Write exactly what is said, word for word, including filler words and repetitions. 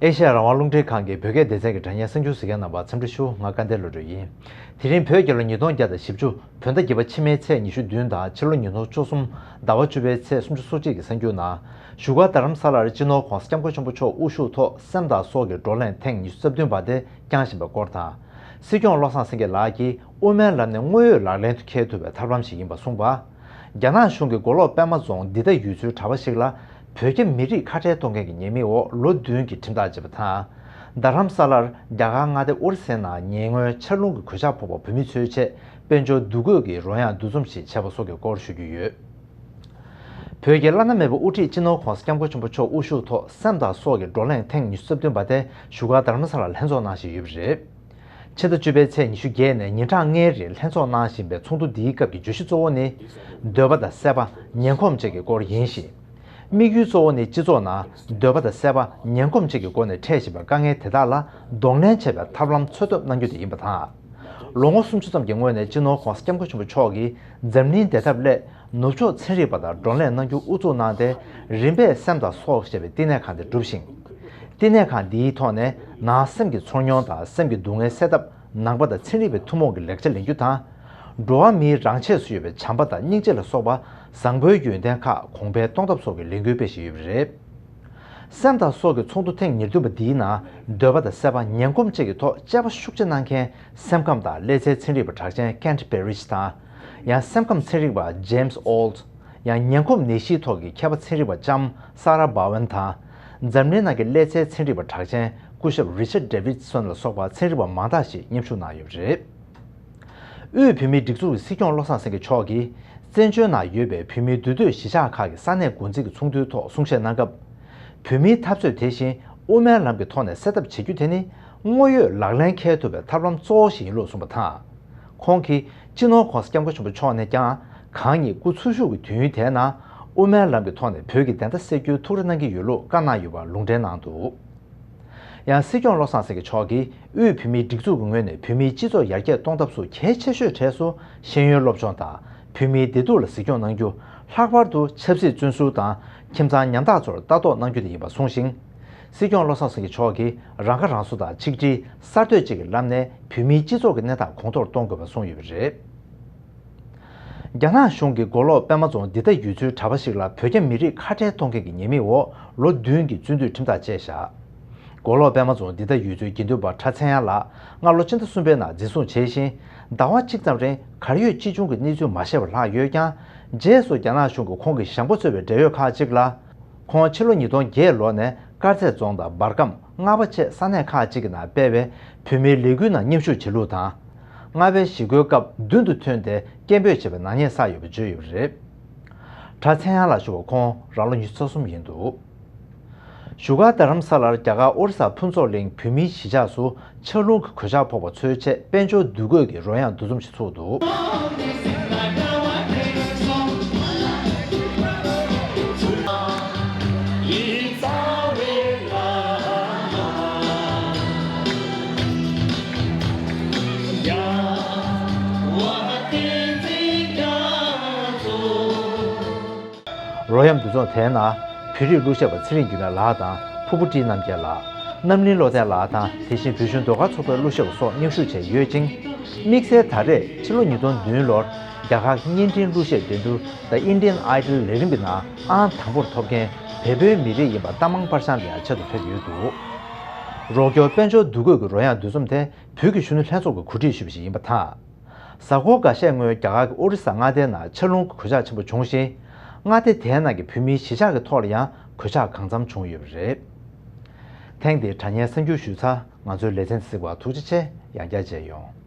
ཨེ་ཤ་ཡ་རང་དབང་རླུང་འཕྲིན་ཁང་གི་བོད་སྐད་སྡེ་ཚན་གྱི་དྲ་བརྙན་གསར་འགྱུར་གཟིགས་མཁན་རྣམ་པར་འཚམས་འདྲི་ཞུ། ང་སྐལ་ལྡན་བློ་གྲོས་ཡིན། དེ་རིང་བོད་རྒྱལ་ལོ་ཉིས་སྟོང་བརྒྱ་དང་བཞི་བཅུ་བོད་ཟླ་བརྒྱད་པ་ཕྱི་མའི་ཚེས་ཉི་ཤུ་བདུན་དང་ཕྱི་ལོ་ཉིས་སྟོང་བཅུ་གསུམ་ཟླ་བ་བཅུ་པའི་ཚེས་སུམ་ཅུ་སོ་གཅིག་གི་གསར་འགྱུར་ནང་། བཞུགས་སྒར་རྡ་རམ་ས་ལར་སྤྱི་ནོར་༧གོང་ས་༧སྐྱབས་མགོན་ཆེན་པོ་མཆོག་དབུ་བཞུགས་ཐོག་སེམས་དང་སྲོག་གི་བགྲོ་གླེང་ཐེངས་ཉི་ཤུ་རྩ་བདུན་པ་དེ་བསྐྱངས་བཞིན་པའི་སྐོར་དང་། སྲིད་སྐྱོང་བློ་བཟང་སེང་གེ་ལགས་ཀྱིས་དབུ་མའི་ལམ་ནི་དངོས་ཡོད་ལག་ལེན་དུ་འཁེལ་ཐུབ་པའི་ཐབས་ལམ་ཞིག་ཡིན་པ་གསུངས་པ། རྒྱ་ནག་གཞུང་གིས་མགོ་ལོག་པད་མ་རྫོང་འདི་ལྟ་ཡུལ་ཚོའི་གྲྭ་པ་ཞིག་ལ་བོད་རྒྱ་མི་རིགས་ཁ་བྲལ་གཏོང་མཁན་གྱི་ཉེས་དམིགས་འོག་ལོ་བདུན་གྱི་ཁྲིམས་ཐག་བཅད་པ་དང་། རྡ་རམ་ས་ལར་རྒྱ་གར་མངའ་སྡེ་ཨོ་རི་སའི་ནང་ཉེ་སྔོན་ཆར་རླུང་གི་གོད་ཆག་ཕོག་པར་བོད་མི་ཚོའི་ཆེད་དཔལ་འབྱོར་འདུ་འགོད་ཀྱི་རོལ་དབྱངས་འདུ་འཛོམས་ཤིག་བྱས་པ་སོགས་ཀྱི་སྐོར་ཞུ་རྒྱུ་ཡོད། བོད་ཀྱི་བླ་ན་མེད་པའི་དབུ་ཁྲིད་སྤྱི་ནོར་༧གོང་ས་༧སྐྱབས་མགོན་ཆེན་པོ་མཆོག་དབུ་བཞུགས་ཐོག་སེམས་དང་སྲོག་གི་བགྲོ་གླེང་ཐེངས་ཉི་ཤུ་རྩ་བདུན་པ་དེ་བཞུགས་སྒར་རྡ་རམ་ས་ལར་ལྷན་ཚོགས་གནང་བཞིན་ཡོད་པ་རེད། ཕྱི་ཟླ་བཅུ་པའི་ཚེས་ཉི་ཤུ་བརྒྱད་ནས་ཉིན་གྲངས་ལྔའི་རིང་ལྷན་ཚོགས་གནང་བཞིན་པའི་ཚོགས་འདུ་འདིའི་སྐབས་ཀྱི་བརྗོད་གཞི་གཙོ་བོ་ནི། འདོད་པ་དང་སྲེད་པ་ངན་གོམས་བཅས་ཀྱི་སྐོར་ཡིན་ཞིང་། དམིགས་ཡུལ་གཙོ་བོ་ནི་སྤྱི་ཚོགས་ནང་འདོད་པ་དང་སྲེད་པ་ངན་གོམས་བཅས་ཀྱི་སྒོ་ནས་འཕྲད་བཞིན་པའི་དཀའ་ངལ་དེ་དག་ལ་གདོང་ལེན་བྱེད་པའི་ཐབས་ལམ་འཚོལ་ཐབས་གནང་རྒྱུ་དེ་ཡིན་པ་དང་། ལོ་ངོ་སུམ་ཅུ་ཙམ་གྱི་སྔོན་ནས་སྤྱི་ནོར་༧གོང་ས་༧སྐྱབས་མགོན་ཆེན་པོ་མཆོག་གིས་འཛམ་གླིང་བདེ་ཐབས་སླད་ནུབ་ཕྱོགས་ཚན་རིག་པ་དང་བགྲོ་གླེང་གནང་རྒྱུ་དབུ་འཛུགས་གནང་སྟེ། རིམ་པས་སེམས་དང་སྲོག་ཅེས་པའི་བསྟི་གནས་ཁང་དེ་བསྒྲུབས་ཤིང་། བསྟི་གནས་ཁང་འདིའི་ཐོག་ནས་ནང་སེམས་ཀྱི་ཚོར་མྱོང་དང་སེམས་ཀྱི་སྡུག་བསྔལ་སེལ་ཐབས། ནང་པ་དང་ཚན་རིག་པའི་ཐུན་མོང་གི་ལེགས་ཆ་ལེན་རྒྱུ་དང་། འགྲོ་བ་མིའི་རང་ཆས་སུ་ཡོད་པའི་བྱམས་པ་དང་སྙིང་རྗེ་ལ་སོགས་པ་བཟང་པོའི་ཡོན་ཏན་ཁག་གོང་འཕེལ་གཏོང་ཐབས་སོགས་ཀྱི་ལས་འགུལ་སྤེལ་བཞིན་ཡོད་པ་རེད། སེམས་དང་སྲོག་གི་ཚོགས་འདུ་ཐེངས་ཉེར་བདུན་པ་འདིའི་ནང་འདོད་པ་དང་སྲེད་པ་ངན་གོམས་བཅས་ཀྱི་ཐོག་དཔྱད་པ་ཤུགས་ཆེ་གནང་མཁན་སེམས་ཁམས་དང་ཀླད་རྩའི་ཚན་རིག་པ་གྲགས་ཅན་Kent Parrish་དང་། ཡང་སེམས་ཁམས་ཚན་རིག་པ་James Auld། ཡང་ངན་གོམས་ནད་གཞིའི་ཐོག་གི་མཁས་པ་ཚན་རིག་པ་ལྕམ་Sarah Bowen་དང་། འཛམ་གླིང་ནང་གི་ཀླད་རྩའི་ཚན་རིག་པ་གྲགས་ཅན་སྐུ་ཞབས་Richard Davidson་ལ་སོགས་པ་ཚན་རིག་པ་མང་དག་ཞིག་མཉམ་ཞུགས་གནང་ཡོད་པ་རེད། དབུས་བོད་མིའི་སྒྲིག་འཛུགས་ཀྱི་སྲིད་སྐྱོང་བློ་བཟང་སེང་གེ་མཆོག་གིས་བཙན་བྱོལ་ནང་ཡོད་པའི་བོད་མིའི་འདུས་སྡོད་གཞིས་ཆགས་ཁག་གི་ས་གནས་འགོ་འཛིན་གྱི་ཚོགས་འདུའི་ཐོག་གསུང་བཤད་གནང་སྐབས། བོད་མིའི་འཐབ་རྩོད་དེ་བཞིན་དབུ་མའི་ལམ་གྱི་ཐོག་ནས་སེལ་ཐབས་བྱེད་རྒྱུ་དེ་ནི་དངོས་ཡོད་ལག་ལེན་འཁེལ་ཐུབ་པའི་ཐབས་ལམ་གཙོ་བོ་ཞིག་ཡིན་ལུགས་གསུངས་པ་དང་། ཁོང་གིས་སྤྱི་ནོར་༧གོང་ས་༧སྐྱབས་མགོན་ཆེན་པོ་མཆོག་ནས་ཀྱང་གང་ཉིད་སྐུ་འཚོ་བཞུགས་ཀྱི་དུས་ཡུན་དེའི་ནང་དབུ་མའི་ལམ་གྱི་ཐོག་ནས་བོད་ཀྱི་བདེན་མཐའ་གསལ་རྒྱུའི་ཐུགས་རེ་གནང་གི་ཡོད་ལུགས་བཀའ་གནང་ཡོད་པ་ལུང་འདྲེན་གནང་འདུག་ཡང་སྲིད་སྐྱོང་བློ་བཟང་སེང་གེ་མཆོག་གིས་དབུས་བོད་མིའི་སྒྲིག་འཛུགས་ཀྱི་ངོས་ནས་བོད་མིའི་སྤྱི་ཚོགས་ཡར་རྒྱས་གཏོང་ཐབས་སུ་གལ་ཆེ་ཤོས་གྲས་སུ་ཤེས་ཡོན་སློབ་སྦྱོང་དང་བོད་མིའི་བདེ་སྡུག་ལ་གཟིགས་སྐྱོང་གནང་རྒྱུ། ལྷག་པར་དུ་ཆབ་སྲིད་བཙོན་ཟུར་དང་ཁྱིམ་ཚང་ཉམ་ཐག་ཚོར་ལྟ་རྟོག་གནང་རྒྱུ་དེ་ཡིན་པ་གསུངས་ཤིང་། སྲིད་སྐྱོང་བློ་བཟང་སེང་གེ་མཆོག་གིས་རང་ཁ་རང་གསོ་དང་ཆིག་སྒྲིལ་གསར་གཏོད་བཅས་ཀྱི་ལམ་ནས་བོད་མིའི་སྤྱི་ཚོགས་ཀྱི་གནས་སྟངས་གོང་མཐོར་གཏོང་དགོས་པ་གསུངས་ཡོད་པ་རེད། རྒྱ་ནག་གཞུང་གིས་མགོ་ལོག་པད་མ་རྫོང་འདི་ལྟ་ཡུལ་ཚོའི་གྲྭ་པ་ཞིག་ལ་བོད་རྒྱ་མི་རིགས་ཁ་བྲལ་གཏོང་མཁན་གྱི་ཉེས་དམིགས་འོག་ལོ་བདུན་གྱི་བཙོན་འདུས་ཁྲིམས་ཐག་བཅད་བཞག་མགོ་ལོག་པད་མ་རྫོང་འདི་ལྟ་ཡུལ་ཚོའི་དགེ་འདུན་པ་གྲྭ་ཚེ་དབྱངས་ལགས་སྔ་ལོ་ཕྱི་ཟླ་གསུམ་པའི་ནང་འཛིན་བཟུང་བྱས་ཤིང་ཟླ་བ་གཅིག་ཙམ་རིང་གར་ཡོད་ཅི་བྱུང་གི་གནས་ཚུལ་མ་ཤེས་པ་ལྷག་ཡོད་ཀྱང་། རྗེས་སུ་རྒྱ་ནག་གཞུང་གིས་ཁོང་གི་ཞང་པོ་གཙོས་པའི་འབྲེལ་ཡོད་ཁག་ཅིག་ལ། ཁོང་ཕྱི་ལོ་ཉིས་སྟོང་བརྒྱད་ལོ་ནས་དཀར་མཛེས་རྫོང་དང་འབར་ཁམས། རྔ་པ་བཅས་ས་གནས་ཁག་ཅིག་གི་ནང་སྤེལ་བའི་བོད་མིའི་ལས་འགུལ་ནང་མཉམ་ཞུགས་བྱེད་ལུགས་དང་། རྔ་པའི་ཞི་རྒོལ་སྐབས་མདུན་དུ་ཐོན་ཏེ་སྐད་འབོད་བྱས་པའི་ནག་ཉེས་བསགས་ཡོད་པ་བརྗོད་ཡོད་པ་རེད། གྲྭ་ཚེ་དབྱངས་ལགས་ཞུ་བ་ཁོང་རང་ལོ་ཉི་ཤུ་རྩ་གསུམ་ཡིན་འདུག་བཞུགས་སྒར་རྡ་རམ་ས་ལར་རྒྱ་གར་ཨོ་རི་ས་ཕུན་ཚོགས་གླིང་བོད་མིའི་གཞིས་ཆགས་སུ་ཆར་རླུང་གི་གོད་ཆག་ཕོག་པ་ཚོའི་ཆེད་དཔལ་འབྱོར་འདུ་འགོད་ཀྱི་རོལ་དབྱངས་འདུ་འཛོམས་ཤིག་ཚུགས་འདུག་རོལ་དབྱངས་འདུ་འཛོམས་དེའི་ནང་བོད་རིགས་གླུ་གཞས་པ་ཚེ་རིང་འགྱུར་མེད་ལགས་དང་ཕུར་བུ་བཀྲིས་རྣམ་རྒྱལ་ལགས། རྣམ་གླིང་བློ་ལྡན་ལགས་དང་དེ་བཞིན་བོད་གཞུང་ཟློས་གར་ཚོགས་པའི་གླུ་གཞས་པ་སོགས་མཉམ་ཞུགས་བྱས་ཡོད་ཅིང་། དམིགས་བསལ་ད་རེས་ཕྱི་ལོ་ཉིས་སྟོང་བདུན་ལོར་རྒྱ་གར་གྱི་བརྙན་འཕྲིན་གླུ་གཞས་འགྲན་བསྡུར་The Indian Idol་ལས་རིམ་གྱི་ནང་ཨང་དང་པོར་ཐོབ་མཁན་བལ་པོའི་མི་རིགས་ཡིན་པ་རྟ་མང་པར་ཤང་ལ་ཡང་ཆེད་དུ་ཕེབས་ཡོད་འདུག་རོགས་སྐྱོར་དཔལ་འབྱོར་འདུ་འགོད་ཀྱི་རོལ་དབྱངས་འདུ་འཛོམས་དེ་བོད་ཀྱི་གཞོན་ནུ་ལྷན་ཚོགས་ཀྱིས་གོ་སྒྲིག་ཞུས་པ་ཞིག་ཡིན་པ་དང་། གཟའ་འཁོར་འགའ་ཤས་སྔོན་རྒྱ་གར་གྱི་ཨོ་རི་ས་མངའ་སྡེའི་ནང་ཆར་རླུང་གི་གོད་ཆག་ཆེན་པོ་བྱུང་ཞིང་། མངའ་སྡེ་དེའི་ནང་གི་བོད་མིའི་གཞིས་ཆགས་ཀྱི་ཐོག་ལ་ཡང་གོད་ཆག་གང་འཚམ་བྱུང་ཡོད་པ་རེད། ཐེངས་འདིའི་དྲ་བརྙན་གསར་འགྱུར་ཞུས་ཚར། ང་ཚོའི་ལེ་ཚན་གཟིགས་པར་ཐུགས་རྗེ་ཆེ། ཡང་བསྐྱར་མཇལ་ཡོང་།